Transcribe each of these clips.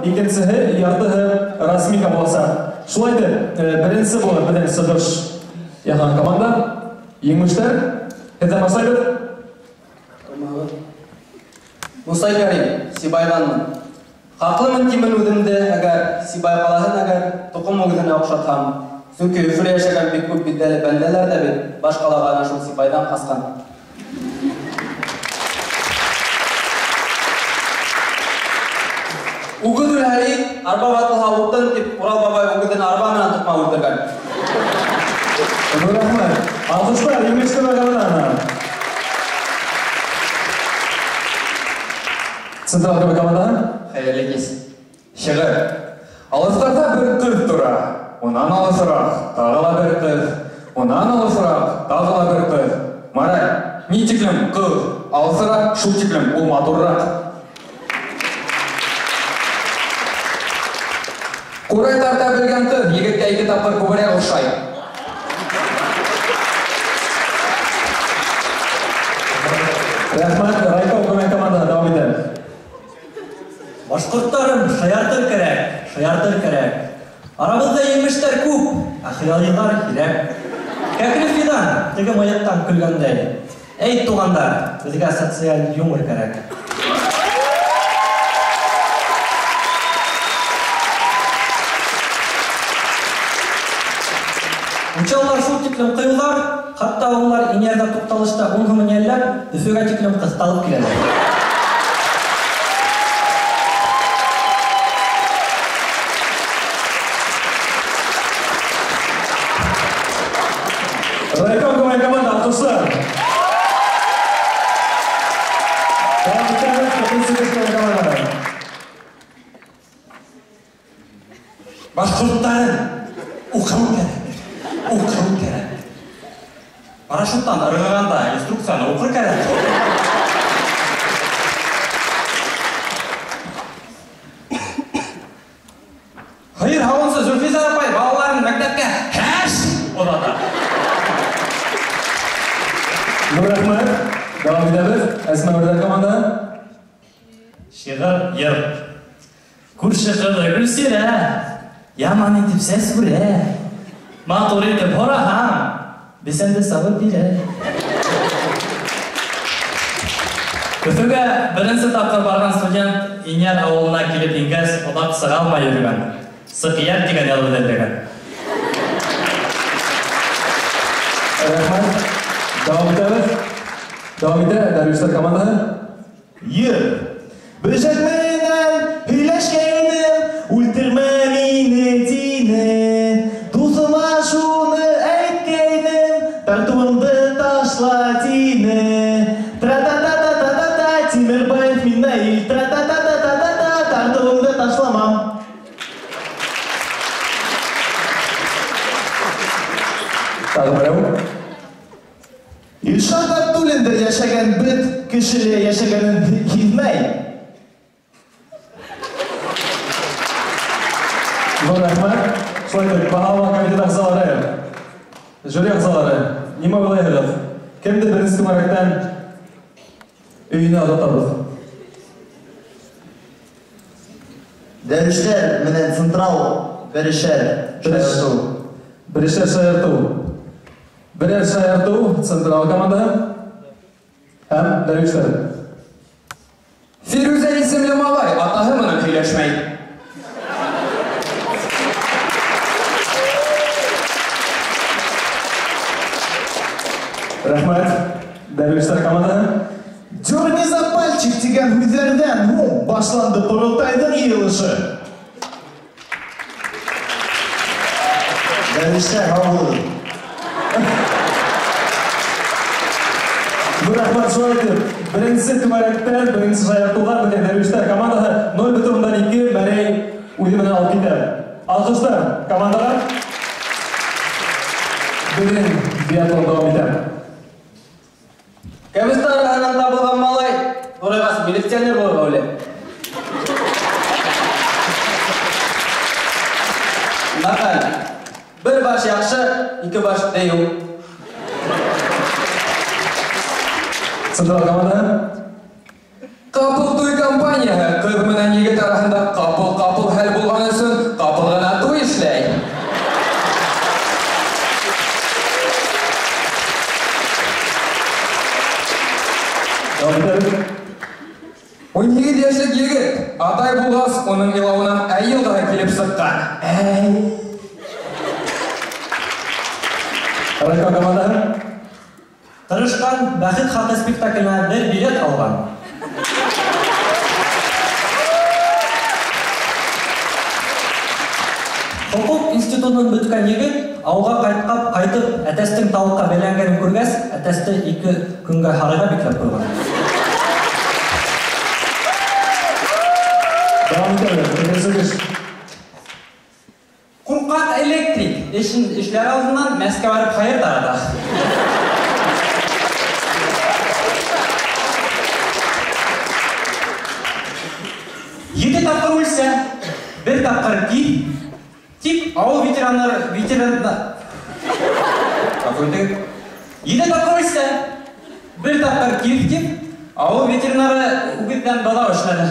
Икенсеһе, яртыһы разминка буласаҡ. Шулай итеп, беренсе булып беҙҙең сығыш яһаған команда еңеүселәр. Һеҙҙән башлайбыҙ. Мусай Кәрим, Сибайҙанмын. Хаҡлымын тимен үҙемде, әгәр Сибай ҡалаһын әгәр тоҡом үгеҙенә оҡшатһам. Сөнки Өфөлә йәшәгән бик күп билдәле бәндәләр ҙә бит баш ҡалаға ана шул Сибайҙан ҡасҡан. Үгеҙ үлһә ит, арба ватылһа утын тип Урал бабай үгеҙен арба менән туҡмап үлтергән. Рәхмәт. Алҡыштар еңеүселәр командаһына. Централ командаһы. Хәйерле кис. Шиғыр. Алыҫтарҙа бер ҡыҙ тора. Унан алыҫыраҡ тағы ла бер ҡыҙ. Унан алыҫыраҡ тағы ла бер ҡыҙ. Марай, ни тиклем ҡыҙ алыҫыраҡ, шул тиклем ул матурыраҡ. Ҡурай тарта белгән ҡыҙ егеткә 2 тапҡыр күберәк оҡшай. Рәхмәт. Райком күмәк командаһы дауам итә. Башҡорттарым, шаяртыр кәрәк, шаяртыр кәрәк. Арабыҙҙа еңештәр күп, ә хыялиҙар һирәк. Кәкре Фидан теге мыйыҡтан көлгәндәй. Эй, туғандар, беҙгә социаль юмор кәрәк. Учалар шул тиклем ҡыйыуҙар, хатта улар инйәрҙә туҡталышта 10 һум йәлләп, Өфөгә тиклем ҡыҫталып киләләр. Райком күмәк команда, алҡышлар. Дауам итәбеҙ, икенсе көскә команда. Башҡорттарым, уҡыу кәрәк, уҡыу кәрәк. Парашюттан ырғығанда инструкцияны уҡыр кәрәк. Һыйыр һауынсы Зөлфизә апай балаларын мәктәпкә һәш оҙата. Ҙур рәхмәт. Дауам итәбеҙ. Әсмә Үрҙәр командаһы. Шиғыр, йыр. Күрше ҡыҙы Гөлсирә яман итеп сәс үрә. Матур итеп һораһаң, бесәнде сабып бирә. Өфөгә беренсе тапҡыр барған студент Инйәр ауылына килеп ингәс, оҙаҡ сыға алмай йөрөгән. Сыҡйәр тигән яҙыуҙы эҙләгән. Рәхмәт. Дауам итәбеҙ. Дауам итә Дәрвиштәр командаһы. Йыр. Бөжәк менән һөйләшкәйнем, үлтермә мине тине. Дуҫыма шуны әйткәйнем, тартыуыңды ташла тине. Тра-та-та-та-та-та-та, Тимербаев мин Наил. Тра-та-та-та-та-та-та, тартыуыңды ташламам. Тағы берәү. Илшат Абдуллиндыр йәшәгән бет кешелә йәшәгәнен һиҙмәй. Ҙур рәхмәт. Шулай итеп, баһалау комитеты ағзалары, жюри ағзалары, нимә уйлайһығыҙ? Кемде беренсе түңәрәктән өйөнә оҙатабыҙ? Дәрвиштәр менән Централ берешәр шаяртыу. Берешәр шаяртыу. Берәр шаяртыу Централ командаһы һәм Дәрвиштәр. Фирүзә исемле малай атаһы менән һөйләшмәй. Рәхмәт. Дәрвиштәр командаһы. Дерни за пальчик тигән һүҙҙәрҙән һуң башланды ҡоролтайҙың йыйылышы. Дәрвиштәр, һау булығыҙ. Ҙур рәхмәт. Шулай итеп, беренсе түңәрәктән беренсе шаяртыуға беҙҙең Дәрвиштәр командаһы 0,2 мәрей үҙе менән алып китә. Алҡыштар командаға. Беҙҙең биатлон дауам итә. Кәбеҫтә араһынан табылған малай ҙурайғас милиционер булырға уйлай. Мәҡәл: бер баш яҡшы, ике баш дейеү. Централ командаһы. Ҡапыл туй компанияһы ҡыҙ менән егет араһында ҡапыл-ҡапыл булғас, уның илауынан әй йылғаһы килеп сыҡҡан. Әй. Райком командаһы. Тырышҡан Бәхет хаҡы спектакленә бер билет алған. Хоҡуҡ институтын бөткән егет ауылға ҡайтып, әтәстең тауыҡҡа бәйләнгәнен күргәс, әтәсте 2 көнгә һарайға бикләп ҡуйған. Дауам итәбеҙ. Кәкре. Ҡурҡаҡ электрик эшләр алдынан Мәскәү барып хәйер тарата. Ете тапҡыр үлсә, бер тапҡыр кит, тип ауыл ветерандар Ете тапҡыр үлсә, бер тапҡыр кит, тип ауыл ветеринары үгеҙҙән быҙау эшләне.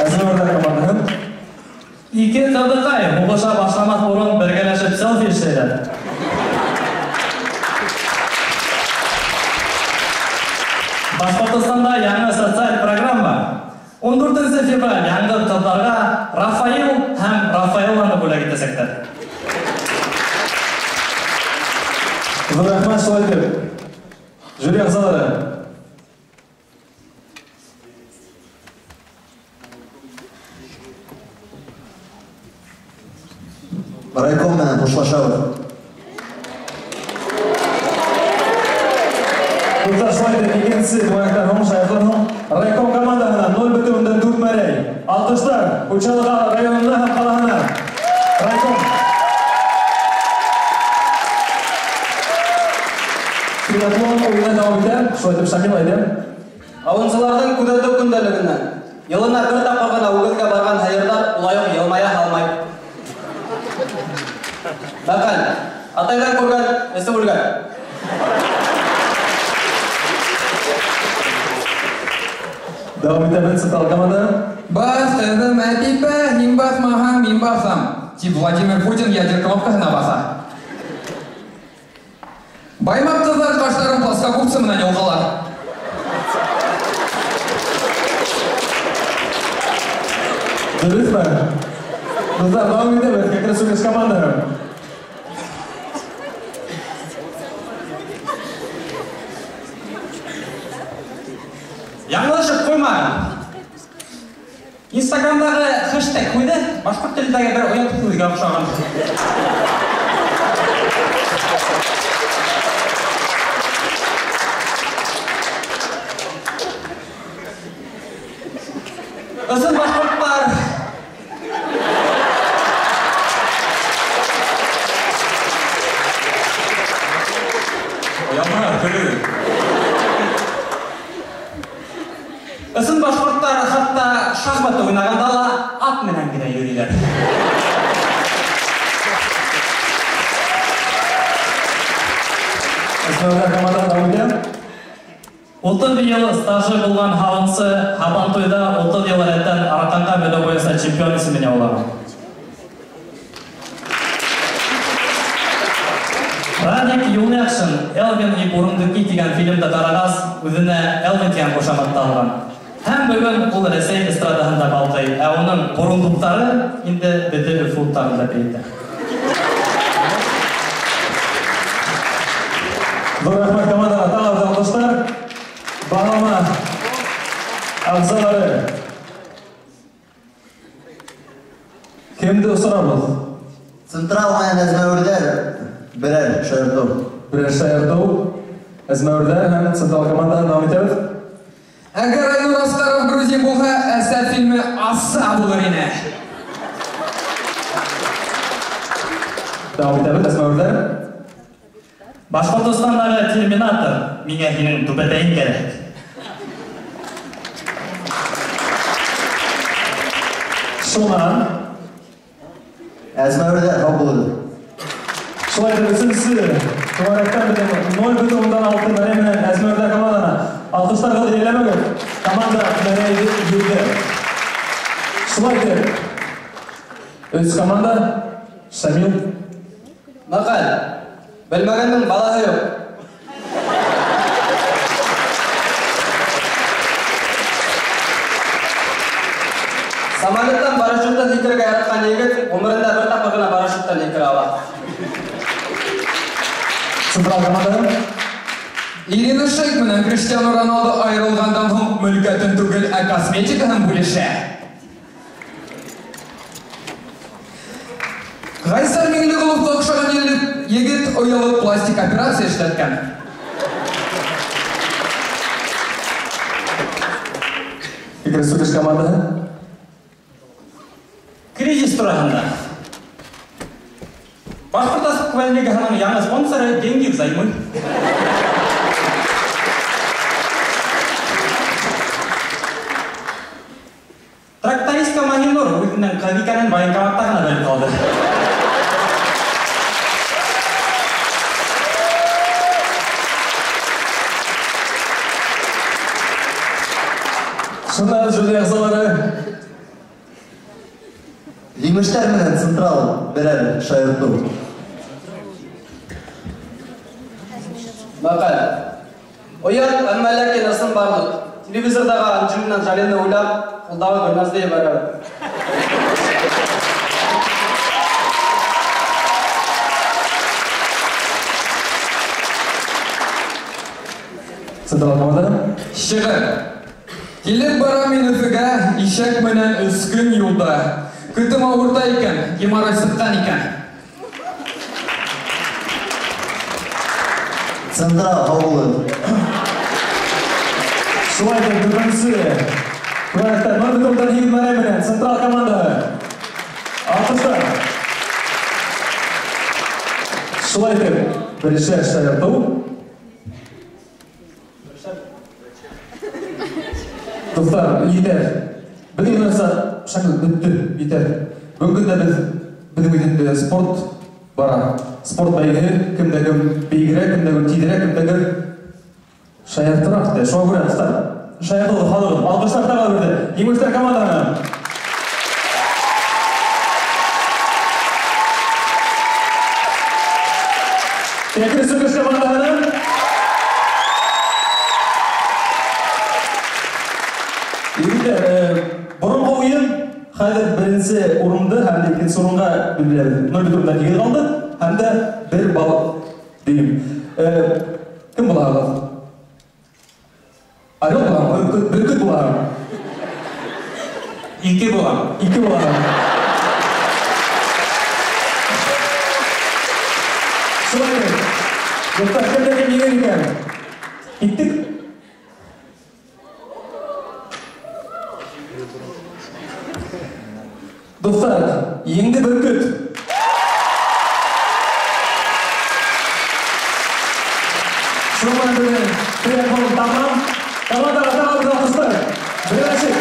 Әзмәүерҙәр командаһы. Ике ҡыҙыҡай һуғыша башламаҫ борон бергәләшеп селфи эшләйҙәр. Башҡортостанда яңы социаль программа. 14 февраль яңғыҙ ҡыҙҙарға Рафаил һәм Рафаэлланы бүләк итәсәктәр. Ҙур рәхмәт, шулай итеп. Жюри ағзалары. Райком менән хушлашабыҙ. Дуҫтар, шулай итеп, икенсе түңәрәктән һуң шаяҡтан һуң райком командаһына 0,4 мәрәй. Алҡыштар Учалы районына һәм ҡалаһына. Райком. Триатлон уйыны дауам итә. Шулай итеп, Шамил, әйҙә. Ауынсыларҙың күҙәтеү көндәлегенән йылына бер тапҡыр ғына үгеҙгә барған һыйырҙар улай уҡ йылмая алмай. Мәҡәл: атайҙан күргән, эсе үлгән. Дауам итәбеҙ, Централ команда. Бас, ҡыҙым, әпипә, һин баҫмаһаң, мин баҫам. Тип Владимир Путин ядер кнопкаһына баҫа. Баймаҡ ҡыҙҙар ҡаштарын плоскогубцы менән йолҡалар. Дөрөҫмө? Дуҫтар, дауам итәбеҙ, Кәкре Сүкеш командаһы. Яңылышып ҡуймағыҙ. Инстаграмдағы хэштег һүҙе башҡорт телендәге бер оят һүҙгә оҡшаған. Ысын башҡорттар. Оялма, көлөгөҙ. Ысын башҡорттар хатта шахмат уйнағанда ла ат менән генә йөрөйҙәр. Әзмәүерҙәр командаһы дауам итә. 30 йыл стажы булған һауынсы Һабантуйҙа 30 йыл рәттән арҡанға менеү буйынса чемпион исемен яулаған. Радик Юлъяҡшин Элвин и Бурундуки тигән фильмды ҡарағас, үҙенә Элвин тигән ҡушаматты алған. Һәм бөгөн ул Рәсәй эстрадаһында балҡый, ә уның бурундуктары инде бөтә Өфө уттарында бейетә. Ҙур рәхмәт командаға, тағы ла алҡыштар. Бағлама ағзалары. Кемде осрабыҙ? Централ менән Әзмәүерҙәр берәр шаяртыу. Берәр шаяртыу. Әзмәүерҙәр һәм Централ командаһы дауам итәбеҙ. Әгәр Айнур Асҡаров грузин булһа, Әсә фильмы аса булыр ине. Дауам итәбеҙ, Әзмәүерҙәр. Башҡортостандағы Терминатор, миңә һинең түбәтәйең кәрәк. Шунан Әзмәүерҙәр һау булығыҙ. Шулай итеп, өсөнсө түңәрәктән беҙҙең 0,6 мәрәй менән Әзмәүерҙәр командаһына алҡыштарығыҙҙы йәлләмәгеҙ. Команда мәрәйҙе бирҙе. Шулай итеп, өс команда. Шамил. Мәҡәл: белмәгәндең балаһы юҡ. Самолеттан парашюттан һикерергә яратҡан егет ғүмерендә бер тапҡыр ғына парашюттан һикерә ала. Централ командаһы. Ирина Шейк менән Криштиану Роналду айырылғандан һуң мөлкәтен түгел, ә косметикаһын бүлешә. Ғайсар Миңлеғоловҡа оҡшаған егет оялып пластик операция эшләткән. Кәкре Сүкеш командаһы. Кризис тураһында. Башҡорт лигаһының яңы спонсоры «Деньги взаймы». Трактористка Махинур үҙенең ҡыҙ икәнен военкоматта ғына белеп ҡалды. Шунан жюри әғзалары. Еңештәр менән Централ берәр шаяртыу. Мәҡәл. Оят, әммә ләкин ысын барлыҡ. Телевизорҙағы Анджелина Джолины уйлап, ҡулдағы Гөлназды ебәрәбеҙ. Централ командаһы. Шиғыр. Килеп барам мин Өфөгә, ишәк менән өс көн юлда. Көтөм ауырта икән, геморрой сыҡҡан икән. Централ ауылы. Шулай итеп, дүртенсе проектта 0,8 мәрә менән Централ командаһы. Алҡыштар. Шулай итеп, беренсе шаяртыу. Дуҫтар, етәр. Беҙҙең уйынса шакыл бөттө, етәр. Бөгөнгө көндә беҙҙең үҙендә спорт бара. Спорт бәйгеһе, кем дә кем бейегерәк, кем дә кем тиҙерәк, кем дә кем шаяртыраҡ тә. Шуға күрә, дуҫтар, шаяртыуҙы һалығыҙ. Алҡыштар тағы берҙе. Еңеүселәр командаһына. Кәкре Сүкеш командаһына. Егеттәр, боронғо уйын хәҙер беренсе урынды һәм дә икенсе урынға билгеләбеҙ. 0,8 ҡалды һәм дә 1 балл тейем. Кем булаһығыҙ? Орел булам, бөркөт булаһың. Ике булам. Ике булаһың. Шулай итеп, дуҫтар, кем дә кем еңер икән? Киттек. Дуҫтар, еңде бөркөт. Шуның менән беҙҙең триатлон тамам. Командаға тағы бер алҡыштар. Берләшеп.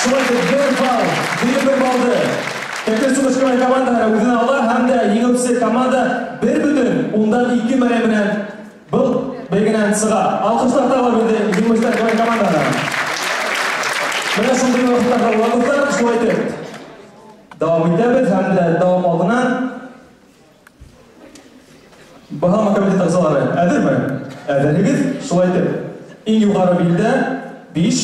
Шулай итеп, бер балл, бөйөк бер баллды Кәкре Сүкеш командаһы үҙенә ала һәм дә еңеүсе команда 1,2 мәрә менән был бәйгенән сыға. Алҡыштар тағы бер еңеүселәр командаһына. Менә шундый ваҡыттарҙа була, дуҫтар, шулай итеп дауам итәбеҙ һәм дә дауам алдынан Баһалама комитеты ағзалары әҙерме? Әҙерһегеҙ, шулай итеп иң юғары билдә 5,